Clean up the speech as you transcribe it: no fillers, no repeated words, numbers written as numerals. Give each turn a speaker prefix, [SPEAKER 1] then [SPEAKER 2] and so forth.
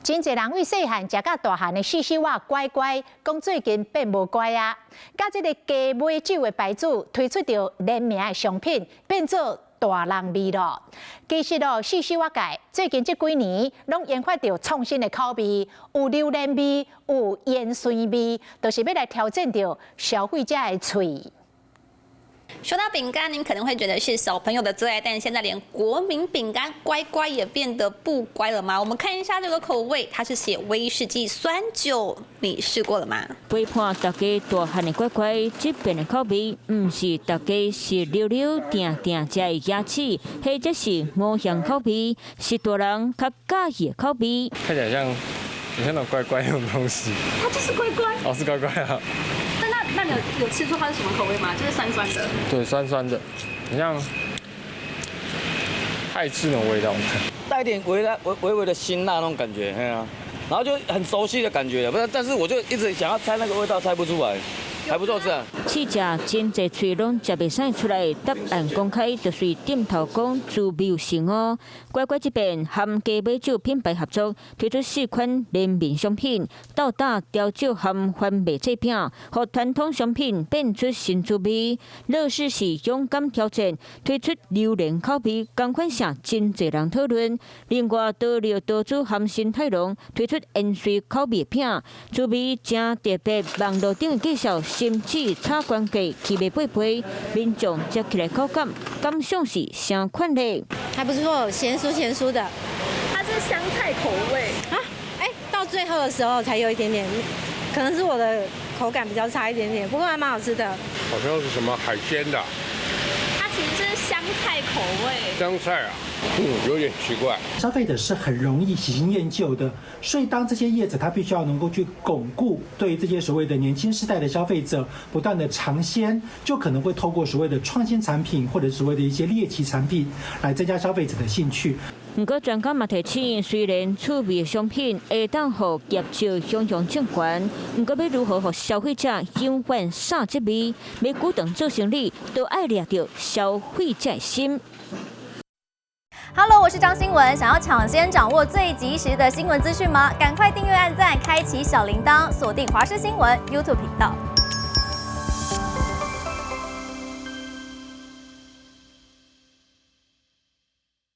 [SPEAKER 1] 真濟人對細漢食甲大漢的細細碗乖乖，講最近變無乖啊！佮這个雞尾酒的牌子推出著聯名的商品，變做大人味囉。其實哦，細細碗界最近這幾年攏研發著創新的口味，有榴蓮味，有芫荽味，就是欲來挑戰著消費者的喙。
[SPEAKER 2] 說到餅乾，您可能會覺得是小朋友的最愛，但現在連國民餅乾乖乖也變得不乖了嗎？我們看一下這個口味，它是寫威士忌酸酒，你試過了嗎？
[SPEAKER 3] 陪伴大家大漢的乖乖，這邊的口味毋是大家是溜溜定定食的牙齒，或者是五香口味，是大人較佮意的口味。
[SPEAKER 4] 看起來像，很像那種乖乖那種東西。
[SPEAKER 2] 它就是乖乖。
[SPEAKER 4] 哦，是乖乖啊。
[SPEAKER 2] 那你有吃出它是什麼口味嗎？就是酸酸的。
[SPEAKER 4] 對，酸酸的，很像愛吃那種味道。
[SPEAKER 5] 帶點微辣、微微微的辛辣那種感覺，對啊，然後就很熟悉的感覺，不是，但是我就一直想要猜那個味道，猜不出來。還不錯吃啊！
[SPEAKER 3] 試食真濟喙攏食袂使出來，答案公開就是點頭講滋味有成哦。乖乖這邊和雞尾酒品牌合作，推出四款聯名商品，鬥打調酒和番麥製品，予傳統商品變出新滋味。樂事是勇敢挑戰，推出榴蓮口味，仝款啥真濟人討論。另外，多樂多滋和新泰龍推出芫荽口味餅，滋味誠特別。網路頂介紹，甚至炒關價起碼8倍，民眾食起來口感感想是啥款咧？
[SPEAKER 6] 還不錯，鹹酥鹹酥的。
[SPEAKER 2] 它是香菜口味
[SPEAKER 6] 啊！哎，到最後的時候才有一點點，可能是我的口感比較差一點點，不過還蠻好吃的。
[SPEAKER 7] 好像是什麼海鮮的。
[SPEAKER 2] 它其實是香菜口味。
[SPEAKER 7] 香菜啊，有點奇怪。
[SPEAKER 8] 消費者是很容易喜新厭舊的，所以當這些業者他必須要能夠去鞏固對這些所謂的年輕世代的消費者不斷的嘗鮮，就可能會透過所謂的創新產品或者所謂的一些獵奇產品來增加消費者的興趣。
[SPEAKER 3] 毋過專家嘛提醒，雖然趣味的商品會當予業績向向正懸，毋過欲如何予消費者永遠捎這味，欲久長做生理，都愛掠著消費者心。
[SPEAKER 9] Hello，我是張新聞，想要搶先掌握最及時的新聞資訊嗎？趕快訂閱、按讚、開啟小鈴鐺，鎖定華視新聞 YouTube 頻道。